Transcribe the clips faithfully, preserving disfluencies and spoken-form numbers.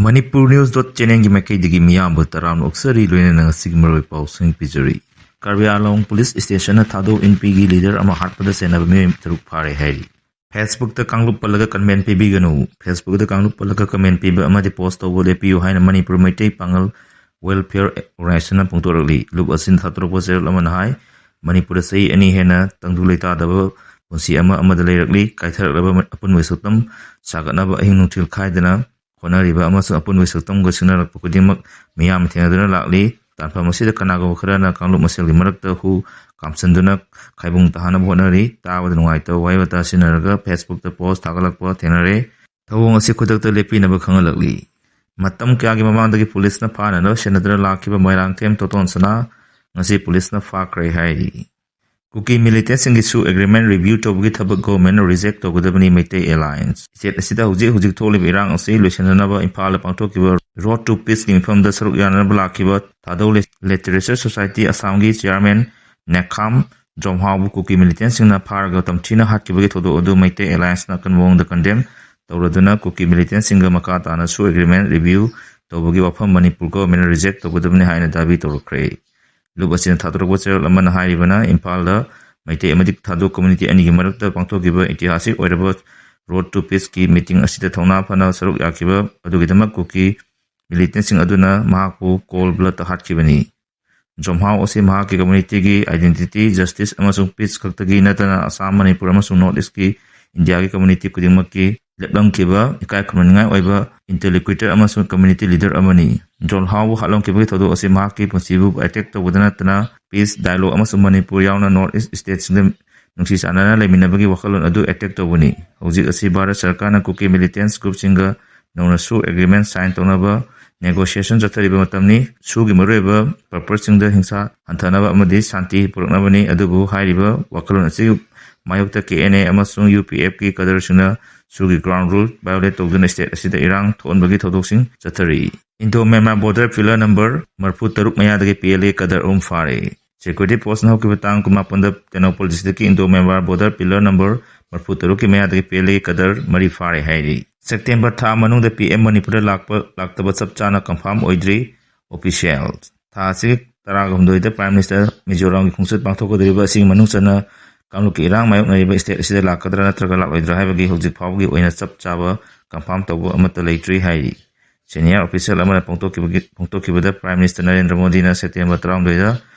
Manipur News dot channelꯒꯤ ꯃꯥꯏꯀꯩꯗꯒꯤ ꯃꯤꯌꯥꯝꯕꯨ ꯇꯔꯥꯝꯅ ꯑꯣꯛꯆꯔꯤ, ꯂꯣꯏꯅꯅ ꯉꯁꯤꯒꯤ ꯃꯔꯨꯑꯣꯏꯕ ꯄꯥꯎꯁꯤꯡ ꯄꯤꯖꯔꯤ꯫ ꯀꯥꯔꯕꯤ ꯑꯥꯡꯂꯣꯡ ꯄꯨꯂꯤꯁ ꯁ꯭ꯇꯦꯁꯟꯅ ꯊꯥꯗꯣ ꯏꯟꯄꯤꯒꯤ ꯂꯤꯗꯔ ꯑꯃ ꯍꯥꯠꯄꯗ ꯆꯩꯅꯕ ꯃꯤꯑꯣꯏ ꯇꯔꯨꯛ ꯐꯥꯔꯦ ꯍꯥꯏꯔꯤ꯫ Facebookꯇ ꯀꯥꯡꯂꯨꯞ ꯄꯜꯂꯒ comment ꯄꯤꯕꯤꯒꯅꯨ꯫ Facebookꯇ ꯀꯥꯡꯂꯨꯞ ꯄꯜꯂꯒ comment ꯄꯤꯕ ꯑꯃꯗꯤ post ꯇꯧꯕ ꯂꯦꯞꯄꯤꯌꯨ ꯍꯥꯏꯅ ꯃꯅꯤꯄꯨꯔ ꯃꯩꯇꯩ ꯄꯥꯉꯜ Welfare Organizationꯅ ꯐꯣꯡꯗꯣꯔꯛꯂꯤ꯫ ꯂꯨꯞ ꯑꯁꯤꯅ ꯊꯥꯗꯣꯔꯛꯄ ꯆꯦꯔꯣꯜ ꯑꯃꯅ ꯍꯥꯏ, ꯃꯅꯤꯄꯨꯔꯗ ꯆꯍꯤ ꯑꯅꯤ ꯍꯦꯟꯅ ꯇꯪꯗꯨ ꯂꯩꯇꯥꯗꯕ ꯄꯨꯟꯁꯤ ꯑꯃ ꯑꯃꯗ ꯂꯩꯔꯛꯂꯤ꯫ ꯀꯥꯏꯊꯔꯛꯂꯕ ꯑꯄꯨꯟꯕ ꯁꯛꯇꯝ ꯁꯥꯒꯠꯅꯕ ꯑꯍꯤꯡ ꯅꯨꯡꯊꯤꯜ ꯈꯥꯏꯗꯅ ꯍꯣꯠꯅꯔꯤꯕ ꯑꯃꯁꯨꯡ ꯑꯄꯨꯟꯕ ꯁꯛꯇꯝꯒ ꯁꯤꯡꯅꯔꯛꯄ ꯈꯨꯗꯤꯡꯃꯛ ꯃꯤꯌꯥꯝꯅ ꯊꯦꯡꯅꯗꯨꯅ ꯂꯥꯛꯂꯤ꯫ ꯇꯥꯟꯐꯝ ꯑꯁꯤꯗ ꯀꯅꯥꯒꯨꯝꯕ ꯈꯔꯅ ꯀꯥꯡꯂꯨꯞ ꯃꯁꯦꯜꯒꯤ ꯃꯔꯛꯇ ꯍꯨ ꯀꯥꯝꯁꯤꯟꯗꯨꯅ ꯈꯥꯏꯕꯨꯡ ꯇꯥꯍꯟꯅꯕ ꯍꯣꯠꯅꯔꯤ꯫ ꯇꯥꯕꯗ ꯅꯨꯡꯉꯥꯏꯇꯕ ꯋꯥꯍꯩ ꯋꯥꯇꯥ ꯁꯤꯖꯤꯟꯅꯔꯒ Facebookꯇ post ꯊꯥꯒꯠꯂꯛꯄ ꯊꯦꯡꯅꯔꯦ꯫ ꯊꯧꯑꯣꯡ ꯑꯁꯤ ꯈꯨꯗꯛꯇ ꯂꯦꯞꯄꯤꯅꯕ ꯈꯪꯍꯜꯂꯛꯂꯤ꯫ ꯃꯇꯝ ꯀꯌꯥꯒꯤ ꯃꯃꯥꯡꯗꯒꯤ ꯄꯨꯂꯤꯁꯅ ꯐꯥꯅꯅꯕ ꯁꯦꯟꯅꯗꯨꯅ ꯂꯥꯛꯈꯤꯕ ꯃꯣꯏꯔꯥꯡꯊꯦꯝ ꯇꯣꯇꯣꯟ ꯁꯅꯥ ꯉꯁꯤ ꯄꯨꯂꯤꯁꯅ ꯐꯥꯈ꯭ꯔꯦ ꯍꯥꯏꯔꯤ꯫ ꯀꯨꯀꯤ militantꯁꯤꯡꯒꯤ SoO agreement review ꯇꯧꯕꯒꯤ ꯊꯕꯛ governmentꯅ reject ꯇꯧꯒꯗꯕꯅꯤ, ꯃꯩꯇꯩ Alliance꯫ State ꯑꯁꯤꯗ ꯍꯧꯖꯤꯛ ꯍꯧꯖꯤꯛ ꯊꯣꯛꯂꯤꯕ ꯏꯔꯥꯡ ꯑꯁꯤ ꯂꯣꯏꯁꯤꯟꯅꯅꯕ ꯏꯝꯐꯥꯜꯗ ꯄꯥꯡꯊꯣꯛꯈꯤꯕ Road to Peaceꯀꯤ ꯃꯤꯐꯝꯗ ꯁꯔꯨꯛ ꯌꯥꯅꯅꯕ ꯂꯥꯛꯈꯤꯕ ꯊꯥꯗꯧ Literature Society ꯑꯁꯥꯝꯒꯤ chairman ꯅꯦꯈꯥꯝ ꯖꯣꯝꯍꯥꯎꯕꯨ ꯀꯨꯀꯤ militantꯁꯤꯡꯅ ꯐꯥꯔꯒ ꯇꯝꯊꯤꯅ ꯍꯥꯠꯈꯤꯕꯒꯤ ꯊꯧꯗꯣꯛ ꯑꯗꯨ ꯃꯩꯇꯩ Allianceꯅ ꯑꯀꯟꯕ ꯃꯑꯣꯡꯗ condemn ꯇꯧꯔꯗꯨꯅ ꯀꯨꯀꯤ militantꯁꯤꯡꯒ ꯃꯈꯥ ꯇꯥꯅ SoO agreement review ꯇꯧꯕꯒꯤ ꯋꯥꯐꯝ ꯃꯅꯤꯄꯨꯔ governmentꯅ reject ꯇꯧꯒꯗꯕꯅꯤ ꯍꯥꯏꯅ ꯗꯥꯕꯤ ꯇꯧꯔꯛꯈ꯭ꯔꯦ꯫ ꯂꯨꯞ ꯑꯁꯤꯅ ꯊꯥꯗꯣꯔꯛꯄ ꯆꯦꯔꯣꯜ ꯑꯃꯅ ꯍꯥꯏꯔꯤꯕꯅ, ꯏꯝꯐꯥꯜꯗ ꯃꯩꯇꯩ ꯑꯃꯗꯤ ꯊꯥꯗꯣ community ꯑꯅꯤꯒꯤ ꯃꯔꯛꯇ ꯄꯥꯡꯊꯣꯛꯈꯤꯕ ꯏꯇꯤꯍꯥꯁꯤꯛ ꯑꯣꯏꯔꯕ Road to Peaceꯀꯤ meeting ꯑꯁꯤꯗ ꯊꯧꯅꯥ ꯐꯅ ꯁꯔꯨꯛ ꯌꯥꯈꯤꯕ ꯑꯗꯨꯒꯤꯗꯃꯛ ꯀꯨꯀꯤ militantꯁꯤꯡ ꯑꯗꯨꯅ ꯃꯍꯥꯛꯄꯨ cold bloodꯇ ꯍꯥꯠꯈꯤꯕꯅꯤ꯫ ꯖꯣꯝꯍꯥꯎ ꯑꯁꯤ ꯃꯍꯥꯛꯀꯤ communityꯒꯤ identity, justice ꯑꯃꯁꯨꯡ peace ꯈꯛꯇꯒꯤ ꯅꯠꯇꯅ ꯑꯁꯥꯝ, ꯃꯅꯤꯄꯨꯔ ꯑꯃꯁꯨꯡ North Eastꯀꯤ ꯏꯟꯗꯤꯌꯥꯒꯤ community ꯈꯨꯗꯤꯡꯃꯛꯀꯤ ꯂꯦꯞꯂꯝꯈꯤꯕ ꯏꯀꯥꯏ ꯈꯨꯝꯅꯅꯤꯡꯉꯥꯏ ꯑꯣꯏꯕ interlocutor ꯑꯃꯁꯨꯡ community leader ꯑꯃꯅꯤ꯫ ꯖꯣꯝꯍꯥꯎꯕꯨ ꯍꯥꯠꯂꯝꯈꯤꯕꯒꯤ ꯊꯧꯗꯣꯛ ꯑꯁꯤ ꯃꯍꯥꯛꯀꯤ ꯄꯨꯟꯁꯤꯕꯨ attack ꯇꯧꯕꯗ ꯅꯠꯇꯅ peace dialogue ꯑꯃꯁꯨꯡ ꯃꯅꯤꯄꯨꯔ ꯌꯥꯎꯅ North East stateꯁꯤꯡꯗ ꯅꯨꯡꯁꯤ ꯆꯥꯟꯅꯅ ꯂꯩꯃꯤꯟꯅꯕꯒꯤ ꯋꯥꯈꯜꯂꯣꯟ ꯑꯗꯨ attack ꯇꯧꯕꯅꯤ꯫ ꯍꯧꯖꯤꯛ ꯑꯁꯤ ꯚꯥꯔꯠ ꯁꯔꯀꯥꯔꯅ ꯀꯨꯀꯤ militants groupꯁꯤꯡꯒ ꯅꯧꯅ SoO agreement sign ꯇꯧꯅꯕ negotiation ꯆꯠꯊꯔꯤꯕ ꯃꯇꯝꯅꯤ꯫ SoOꯒꯤ ꯃꯔꯨꯑꯣꯏꯕ purposeꯁꯤꯡꯗ ꯍꯤꯡꯁꯥ ꯍꯟꯊꯅꯕ ꯑꯃꯗꯤ ꯁꯥꯟꯇꯤ ꯄꯨꯔꯛꯅꯕꯅꯤ꯫ ꯑꯗꯨꯕꯨ ꯍꯥꯏꯔꯤꯕ ꯋꯥꯈꯜꯂꯣꯟ ꯑꯁꯤꯒꯤ ꯃꯥꯌꯣꯛꯇ KNA ꯑꯃꯁꯨꯡ UPFꯀꯤ cadreꯁꯤꯡꯅ SoOꯒꯤ ground rule violate ꯇꯧꯗꯨꯅ state ꯑꯁꯤꯗ ꯏꯔꯥꯡ ꯊꯣꯛꯍꯟꯕꯒꯤ ꯊꯧꯗꯣꯛꯁꯤꯡ ꯆꯠꯊꯔꯤ꯫ Indo Myanmar border pillar number ꯃꯔꯤꯐꯨ ꯇꯔꯨꯛ ꯃꯌꯥꯗꯒꯤ PLA cadre ꯑꯍꯨꯝ ꯐꯥꯔꯦ꯫ Security forceꯅ ꯍꯧꯈꯤꯕ ꯇꯥꯡ ꯀꯨꯟꯃꯥꯄꯟꯗ Tengnoupal districtꯀꯤ Indo Myanmar border pillar number ꯃꯔꯤꯐꯨ ꯇꯔꯨꯛꯀꯤ ꯃꯌꯥꯗꯒꯤ PLA cadre ꯃꯔꯤ ꯐꯥꯔꯦ ꯍꯥꯏꯔꯤ꯫ ꯁꯦꯞꯇꯦꯝꯕꯔ ꯊꯥ ꯃꯅꯨꯡꯗ ꯄꯤ ꯑꯦꯝ ꯃꯅꯤꯄꯨꯔꯗ ꯂꯥꯛꯄ ꯂꯥꯛꯇꯕ ꯆꯞ ꯆꯥꯅ ꯀꯟꯐꯥꯝ ꯑꯣꯏꯗ꯭ꯔꯤ꯫ ꯑꯣꯐꯤꯁꯤꯌꯦꯜ ꯊꯥ ꯑꯁꯤꯒꯤ ꯇꯔꯥꯒ ꯍꯨꯝꯗꯣꯏꯗ ꯄ꯭ꯔꯥꯏꯝ ꯃꯤꯅꯤꯁꯇꯔ ꯃꯤꯖꯣꯔꯥꯝꯒꯤ ꯈꯣꯡꯆꯠ ꯄꯥꯡꯊꯣꯛꯀꯗꯧꯔꯤꯕ ꯑꯁꯤꯒꯤ ꯃꯅꯨꯡ ꯆꯟꯅ ꯀꯥꯡꯂꯨꯞꯀꯤ ꯏꯔꯥꯡ ꯃꯥꯌꯣꯛꯅꯔꯤꯕ ꯁ꯭ꯇꯦꯠ ꯑꯁꯤꯗ ꯂꯥꯛꯀꯗ꯭ꯔꯥ ꯅꯠꯇ꯭ꯔꯒ ꯂꯥꯛꯂꯣꯏꯗ꯭ꯔꯥ ꯍꯥꯏꯕꯒꯤ ꯍꯧꯖꯤꯛ ꯐꯥꯎꯕꯒꯤ ꯑꯣꯏꯅ ꯆꯞ ꯆꯥꯕ ꯀꯟꯐꯥꯝ ꯇꯧꯕ ꯑꯃꯠꯇ ꯂꯩꯇ꯭ꯔꯤ ꯍꯥꯏꯔꯤ꯫ ꯁꯦꯅꯤꯌꯔ ꯑꯣꯐꯤꯁꯤꯌꯦꯜ ꯑꯃꯅ ꯐꯣꯡꯗꯣꯛꯈꯤꯕꯒꯤ ꯐꯣꯡꯗꯣꯛꯈꯤꯕꯗ ꯄ꯭ꯔꯥꯏꯝ ꯃꯤꯅꯤꯁꯇꯔ ꯅꯔꯦꯟꯗ꯭ꯔ ꯃꯣꯗꯤꯅ ꯁꯦꯞꯇꯦꯝꯕꯔ ꯇꯔꯥꯍꯨꯝꯗꯣꯏꯗ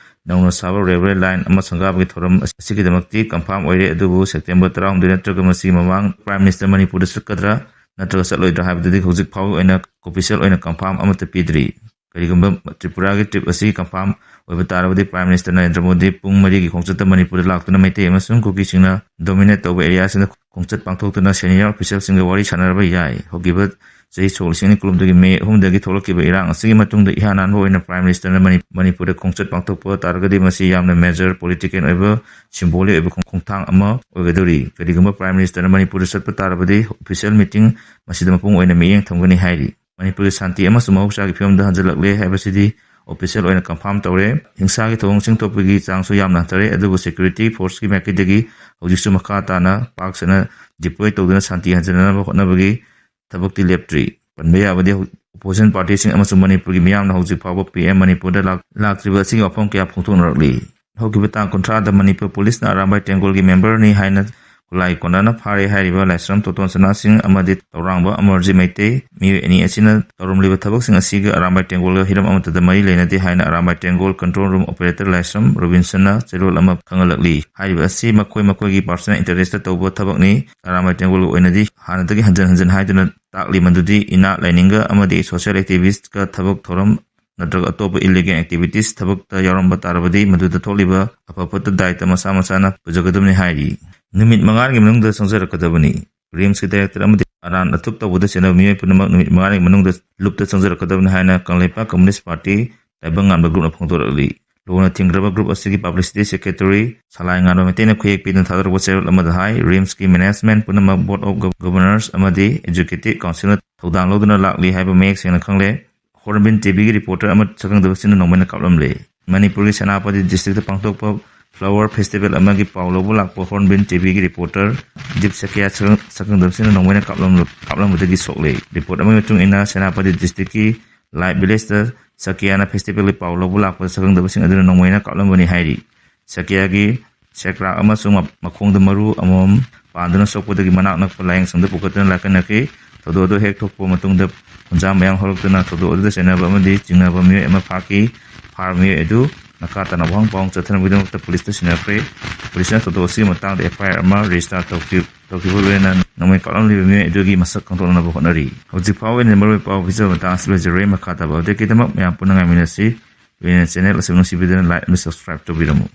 ꯅꯧꯅ ꯁꯥꯕ ꯔꯦꯜꯋꯦ ꯂꯥꯏꯟ ꯑꯃ ꯁꯪꯒꯥꯕꯒꯤ ꯊꯧꯔꯝ ꯑꯁꯤꯒꯤꯗꯃꯛꯇꯤ ꯀꯟꯐꯥꯝ ꯑꯣꯏꯔꯦ, ꯑꯗꯨꯕꯨ ꯁꯦꯞꯇꯦꯝꯕꯔ ꯇꯔꯥꯍꯨꯝꯗꯣꯏ ꯅꯠꯇ꯭ꯔꯒ ꯃꯁꯤꯒꯤ ꯃꯃꯥꯡ ꯄ꯭ꯔꯥꯏꯝ ꯃꯤꯅꯤꯁꯇꯔ ꯃꯅꯤꯄꯨꯔꯗ ꯆꯠꯀꯗ꯭ꯔꯥ ꯅꯠꯇ꯭ꯔꯒ ꯆꯠꯂꯣꯏꯗ꯭ꯔꯥ ꯍꯥꯏꯕꯗꯨꯗꯤ ꯍꯧꯖꯤꯛ ꯐꯥꯎꯒꯤ ꯑꯣꯏꯅ ꯑꯣꯐꯤꯁꯤꯌꯦꯜ ꯑꯣꯏꯅ ꯀꯟꯐꯥꯝ ꯑꯃꯠꯇ ꯄꯤꯗ꯭ꯔꯤ꯫ ꯀꯔꯤꯒꯨꯝꯕ ꯇ꯭ꯔꯤꯄꯨꯔꯥꯒꯤ ꯇ꯭ꯔꯤꯞ ꯑꯁꯤ ꯀꯟꯐꯥꯝ ꯑꯣꯏꯕ ꯇꯥꯔꯕꯗꯤ ꯄ꯭ꯔꯥꯏꯝ ꯃꯤꯅꯤꯁꯇꯔ ꯅꯔꯦꯟꯗ꯭ꯔ ꯃꯣꯗꯤ ꯄꯨꯡ ꯃꯔꯤꯒꯤ ꯈꯣꯡꯆꯠꯇ ꯃꯅꯤꯄꯨꯔꯗ ꯂꯥꯛꯇꯨꯅ ꯃꯩꯇꯩ ꯑꯃꯁꯨꯡ ꯀꯨꯀꯤꯁꯤꯡꯅ ꯗꯣꯃꯤꯅꯦꯠ ꯇꯧꯕ ꯑꯦꯔꯤꯌꯥꯁꯤꯡꯗ ꯈꯣꯡꯆꯠ ꯄꯥꯡꯊꯣꯛꯇꯨꯅ ꯁꯦꯅꯤꯌꯔ ꯑꯣꯐꯤꯁꯤꯌꯦꯜꯁꯤꯡꯒ ꯋꯥꯔꯤ ꯁꯥꯟꯅꯔꯕ ꯌꯥꯏ꯫ ꯍꯧꯈꯤꯕ ꯆꯍꯤ ꯁꯣꯛ ꯂꯤꯁꯤꯡ ꯑꯅꯤ ꯀꯨꯟꯍꯨꯝꯗꯣꯏꯒꯤ ꯃꯦ ꯑꯍꯨꯝꯗꯒꯤ ꯊꯣꯛꯂꯛꯈꯤꯕ ꯏꯔꯥꯡ ꯑꯁꯤꯒꯤ ꯃꯇꯨꯡꯗ ꯏꯍꯥꯟ ꯍꯥꯟꯕ ꯑꯣꯏꯅ ꯄ꯭ꯔꯥꯏꯝ ꯃꯤꯅꯤꯁꯇꯔꯅ ꯃꯅꯤ-, ꯃꯅꯤꯄꯨꯔꯗ ꯈꯣꯡꯆꯠ ꯄꯥꯡꯊꯣꯛꯄ ꯇꯥꯔꯒꯗꯤ ꯃꯁꯤ ꯌꯥꯝꯅ ꯃꯦꯖꯔ ꯄꯣꯂꯤꯇꯤꯀꯦꯜ ꯑꯣꯏꯕ, ꯁꯤꯝꯕꯣꯂꯤꯛ ꯑꯣꯏꯕ ꯈꯣꯡ-, ꯈꯣꯡꯊꯥꯡ ꯑꯃ ꯑꯣꯏꯒꯗꯧꯔꯤ꯫ ꯀꯔꯤꯒꯨꯝꯕ ꯄ꯭ꯔꯥꯏꯝ ꯃꯤꯅꯤꯁꯇꯔꯅ ꯃꯅꯤꯄꯨꯔꯗ ꯆꯠꯄ ꯇꯥꯔꯕꯗꯤ ꯑꯣꯐꯤꯁꯤꯌꯦꯜ ꯃꯤꯇꯤꯡ ꯃꯁꯤꯗ ꯃꯄꯨꯡ ꯑꯣꯏꯅ ꯃꯤꯠꯌꯦꯡ ꯊꯝꯒꯅꯤ ꯍꯥꯏꯔꯤ꯫ ꯃꯅꯤꯄꯨꯔꯒꯤ ꯁꯥꯟꯇꯤ ꯑꯃꯁꯨꯡ ꯃꯍꯧꯁꯥꯒꯤ ꯐꯤꯕꯝꯗ ꯍꯟꯖꯤꯜꯂꯛꯂꯦ ꯍꯥꯏꯕꯁꯤꯗꯤ ꯑꯣꯐꯤꯁꯤꯌꯦꯜ ꯑꯣꯏꯅ ꯀꯟꯐꯥꯝ ꯇꯧꯔꯦ꯫ ꯍꯤꯡꯁꯥꯒꯤ ꯊꯧꯑꯣꯡꯁꯤꯡ ꯊꯣꯛꯄꯒꯤ ꯆꯥꯡꯁꯨ ꯌꯥꯝꯅ ꯍꯟꯊꯔꯦ, ꯑꯗꯨꯕꯨ ꯁꯦꯀ꯭ꯌꯨꯔꯤꯇꯤ ꯐꯣꯔꯁꯀꯤ ꯃꯥꯏꯀꯩꯗꯒꯤ ꯍꯧꯖꯤꯛꯁꯨ ꯃꯈꯥ ꯇꯥꯅ ꯄꯥꯛ ꯁꯟꯅ ꯗꯤꯄ꯭ꯂꯣꯏ ꯇꯧꯗꯨꯅ ꯁꯥꯟꯇꯤ ꯍꯟꯖꯤꯟꯅꯅꯕ ꯍꯣꯠꯅꯕꯒꯤ ꯊꯕꯛꯇꯤ ꯂꯦꯞꯇ꯭ꯔꯤ꯫ ꯄꯟꯕ ꯌꯥꯕꯗꯤ ꯑꯣꯄꯣꯖꯤꯁꯟ ꯄꯥꯔꯇꯤꯁꯤꯡ ꯑꯃꯁꯨꯡ ꯃꯅꯤꯄꯨꯔꯒꯤ ꯃꯤꯌꯥꯝꯅ ꯍꯧꯖꯤꯛ ꯐꯥꯎꯕ ꯄꯤ ꯑꯦꯝ ꯃꯅꯤꯄꯨꯔꯗ ꯂꯥꯛ-, ꯂꯥꯛꯇ꯭ꯔꯤꯕ ꯑꯁꯤꯒꯤ ꯋꯥꯐꯝ ꯀꯌꯥ ꯐꯣꯡꯗꯣꯛꯅꯔꯛꯂꯤ꯫ ꯍꯧꯈꯤꯕ ꯇꯥꯡ ꯀꯨꯟꯊ꯭ꯔꯥꯗ ꯃꯅꯤꯄꯨꯔ ꯄꯨꯂꯤꯁꯅ ꯑꯔꯥꯝꯕꯥꯏ ꯇꯦꯡꯒꯣꯜꯒꯤ ꯃꯦꯝꯕꯔꯅꯤ ꯍꯥꯏꯅ ꯈꯨꯠꯂꯥꯏ ꯀꯣꯟꯅꯅ ꯐꯥꯔꯦ ꯍꯥꯏꯔꯤꯕ ꯂꯥꯏꯁ꯭ꯔꯝ ꯇꯣꯇꯣꯟ ꯁꯅꯥꯁꯤꯡ ꯑꯃꯗꯤ ꯇꯧꯔꯥꯡꯕ ꯑꯃꯔꯖꯤꯠ ꯃꯩꯇꯩ ꯃꯤꯑꯣꯏ ꯑꯅꯤ ꯑꯁꯤꯅ ꯇꯧꯔꯝꯂꯤꯕ ꯊꯕꯛꯁꯤꯡ ꯑꯁꯤꯒ ꯑꯔꯥꯝꯕꯥꯏ ꯇꯦꯡꯒꯣꯜꯒ ꯍꯤꯔꯝ ꯑꯃꯠꯇꯗ ꯃꯔꯤ ꯂꯩꯅꯗꯦ ꯍꯥꯏꯅ ꯑꯔꯥꯝꯕꯥꯏ ꯇꯦꯡꯒꯣꯜ ꯀꯟꯇ꯭ꯔꯣꯜ ꯔꯨꯝ ꯑꯣꯄꯔꯦꯇꯔ ꯂꯥꯏꯁ꯭ꯔꯝ ꯔꯣꯕꯤꯟꯁꯟꯅ ꯆꯦꯔꯣꯜ ꯑꯃ ꯈꯪꯍꯜꯂꯛꯂꯤ꯫ ꯍꯥꯏꯔꯤꯕ ꯑꯁꯤ ꯃꯈꯣꯏ ꯃꯈꯣꯏꯒꯤ ꯄꯥꯔꯁꯣꯅꯦꯜ ꯏꯟꯇꯔꯦꯁꯇ ꯇꯧꯕ ꯊꯕꯛꯅꯤ꯫ ꯑꯔꯥꯝꯕꯥꯏ ꯇꯦꯡꯒꯣꯜꯒꯤ ꯑꯣꯏꯅꯗꯤ ꯍꯥꯟꯅꯗꯒꯤ ꯍꯟꯖꯤꯟ ꯍꯟꯖꯤꯟ ꯍꯥꯏꯗꯨꯅ ꯇꯥꯛꯂꯤ ꯃꯗꯨꯗꯤ ꯏꯅꯥꯠ ꯂꯥꯏꯅꯤꯡꯒ ꯑꯃꯗꯤ ꯁꯣꯁꯤꯌꯦꯜ ꯑꯦꯛꯇꯤꯚꯤꯁꯠꯀ ꯊꯕꯛ ꯊꯧꯔꯝ ꯅꯠꯇ꯭ꯔꯒ ꯑꯇꯣꯞꯄ ꯏꯂꯤꯒꯦꯜ ꯑꯦꯛꯇꯤꯚꯤꯇꯤꯁ ꯊꯕꯛꯇ ꯌꯥꯎꯔꯝꯕ ꯇꯥꯔꯕꯗꯤ ꯃꯗꯨꯗ ꯊꯣꯛꯂꯤꯕ ꯑꯐ ꯐꯠꯇ ꯗꯥꯏꯇ ꯃꯁꯥ ꯃꯁꯥꯅ ꯄꯨꯖꯒꯗꯕꯅꯤ ꯍꯥꯏꯔꯤ꯫ ꯅꯨꯃꯤꯠ ꯃꯉꯥꯒꯤ ꯃꯅꯨꯡꯗ ꯆꯪꯖꯔꯛꯀꯗꯕꯅꯤ꯫ ꯔꯤꯝꯁꯀꯤ ꯗꯥꯏꯔꯦꯛꯇꯔ ꯑꯃꯗꯤ ꯑꯔꯥꯟ ꯑꯊꯨꯞ ꯇꯧꯕꯗ ꯆꯦꯟꯅꯕ ꯃꯤꯑꯣꯏ ꯄꯨꯝꯅꯃꯛ ꯅꯨꯃꯤꯠ ꯃꯉꯥꯒꯤ ꯃꯅꯨꯡꯗ ꯂꯨꯞꯇ ꯆꯪꯖꯔꯛꯀꯗꯕꯅꯤ ꯍꯥꯏꯅ ꯀꯪꯂꯩꯄꯥꯛ ꯀꯝꯌꯨꯅꯤꯁ꯭ꯠ ꯄꯥꯔꯇꯤ ꯇꯥꯏꯕꯪ ꯉꯥꯟꯕ ꯒ꯭ꯔꯨꯞꯅ ꯐꯣꯡꯗꯣꯔꯛꯂꯤ꯫ ꯂꯨꯅ ꯊꯤꯡꯈ꯭ꯔꯕ ꯒ꯭ꯔꯨꯞ ꯑꯁꯤꯒꯤ ꯄꯕ꯭ꯂꯤꯁꯤꯇꯤ ꯁꯦꯀ꯭ꯔꯦꯇꯔꯤ ꯁꯂꯥꯏ ꯉꯥꯟꯕ ꯃꯩꯇꯩꯅ ꯈꯨꯌꯦꯛ ꯄꯤꯗꯨꯅ ꯊꯥꯗꯣꯔꯛꯄ ꯆꯦꯔꯣꯜ ꯑꯃꯗ ꯍꯥꯏ, ꯔꯤꯝꯁꯀꯤ ꯃꯦꯅꯦꯖꯃꯦꯟꯠ ꯄꯨꯝꯅꯃꯛ ꯕꯣꯔꯗ ꯑꯣꯐ ꯒꯕꯔꯅꯔꯁ ꯑꯃꯗꯤ ꯑꯦꯛꯖꯤꯀ꯭ꯌꯨꯇꯤꯚ ꯀꯥꯎꯟꯁꯤꯜꯅ ꯊꯧꯗꯥꯡ ꯂꯧꯗꯨꯅ ꯂꯥꯛꯂꯤ ꯍꯥꯏꯕ ꯃꯌꯦꯛ ꯁꯦꯡꯅ ꯈꯪꯂꯦ꯫ ꯍꯣꯔꯟꯕꯤꯜ ꯇꯤꯚꯤꯒꯤ ꯔꯤꯄꯣꯔꯇꯔ ꯑꯃ ꯁꯛꯈꯪꯗꯕꯁꯤꯡꯅ ꯅꯣꯡꯃꯩꯅ ꯀꯥꯞꯂꯝꯂꯦ꯫ ꯃꯅꯤꯄꯨꯔꯒꯤ ꯁꯦꯅꯥꯄꯇꯤ ꯗꯤꯁꯇ꯭ꯔꯤꯛꯇ ꯄꯥꯡꯊꯣꯛꯄ flower festival ꯑꯃꯒꯤ ꯄꯥꯎ ꯂꯧꯕ ꯂꯥꯛꯄ Hornbill TVꯒꯤ reporter Deep Sakya ꯁꯛꯈꯪꯗꯕꯁꯤꯡꯅ ꯅꯣꯡꯃꯩꯅ ꯀꯥꯞꯂꯝꯕꯗꯒꯤ ꯁꯣꯛꯂꯦ꯫ Report ꯑꯃꯒꯤ ꯃꯇꯨꯡ ꯏꯟꯅ, ꯁꯦꯅꯥꯄꯇꯤ districtꯀꯤ Light Villageꯇ ꯁꯀꯤꯌꯥꯅ festivalꯒꯤ ꯄꯥꯎ ꯂꯧꯕ ꯂꯥꯛꯄꯗ ꯁꯛꯈꯪꯗꯕꯁꯤꯡ ꯑꯗꯨꯅ ꯅꯣꯡꯃꯩꯅ ꯀꯥꯞꯂꯝꯕꯅꯤ ꯍꯥꯏꯔꯤ꯫ ꯁꯀꯤꯌꯥꯒꯤ ꯁꯦꯀ꯭ꯔꯥꯛ ꯑꯃꯁꯨꯡ ꯃꯈꯣꯡꯗ ꯃꯔꯨ ꯑꯃꯃꯝ ꯄꯥꯟꯗꯨꯅ ꯁꯣꯛꯄꯗꯒꯤ ꯃꯅꯥꯛ ꯅꯛꯄ ꯂꯥꯏꯌꯦꯡꯁꯪꯗ ꯄꯨꯈꯠꯇꯨꯅ ꯂꯥꯀꯟꯅꯈꯤ꯫ ꯊꯧꯗꯣꯛ ꯑꯗꯨ ꯍꯦꯛ ꯊꯣꯛꯄ ꯃꯇꯨꯡꯗ ꯈꯨꯟꯖꯥ ꯃꯌꯥꯝ ꯍꯧꯔꯛꯇꯨꯅ ꯊꯧꯗꯣꯛ ꯑꯗꯨꯗ ꯆꯦꯟꯅꯕ ꯑꯃꯗꯤ ꯆꯤꯡꯅꯕ ꯃꯤꯑꯣꯏ ꯑꯃ ꯐꯥꯈꯤ꯫ ꯐꯥꯔꯕ ꯃꯤꯑꯣꯏ ꯑꯗꯨ ꯅꯀꯥ ꯇꯥꯅ ꯋꯥꯍꯪ ꯄꯥꯎꯍꯪ ꯆꯠꯊꯅꯕꯒꯤꯗꯃꯛꯇ ꯄꯨꯂꯤꯁꯇ ꯁꯤꯟꯅꯈ꯭ꯔꯦ꯫ ꯄꯨꯂꯤꯁꯅ ꯊꯧꯗꯣꯛ ꯑꯁꯤꯒꯤ ꯃꯇꯥꯡꯗ FIR ꯑꯃ register ꯇꯧꯈꯤ꯫ ꯇꯧꯈꯤꯕ ꯂꯣꯏꯅꯅ ꯅꯣꯡꯃꯩ ꯀꯥꯞꯂꯝꯂꯤꯕ ꯃꯤꯑꯣꯏ ꯑꯗꯨꯒꯤ ꯃꯁꯛ ꯈꯪꯗꯣꯛꯅꯕ ꯍꯣꯠꯅꯔꯤ꯫ ꯍꯧꯖꯤꯛ ꯐꯥꯎꯕꯒꯤ ꯑꯣꯏꯅ ꯃꯔꯨꯑꯣꯏꯕ ꯄꯥꯎ ꯄꯤꯖꯕ ꯃꯇꯥꯡ ꯑꯁꯤ ꯂꯣꯏꯖꯔꯦ꯫ ꯃꯈꯥ ꯇꯥꯕ updateꯀꯤꯗꯃꯛ ꯃꯌꯥꯝ ꯄꯨꯟꯅ ꯉꯥꯏꯃꯤꯟꯅꯁꯤ꯫ ꯂꯣꯏꯅꯅ channel ꯑꯁꯤ ꯅꯨꯡꯁꯤꯕꯤꯗꯨꯅ like ꯑꯃꯗꯤ subscribe ꯇꯧꯕꯤꯔꯝꯃꯨ꯫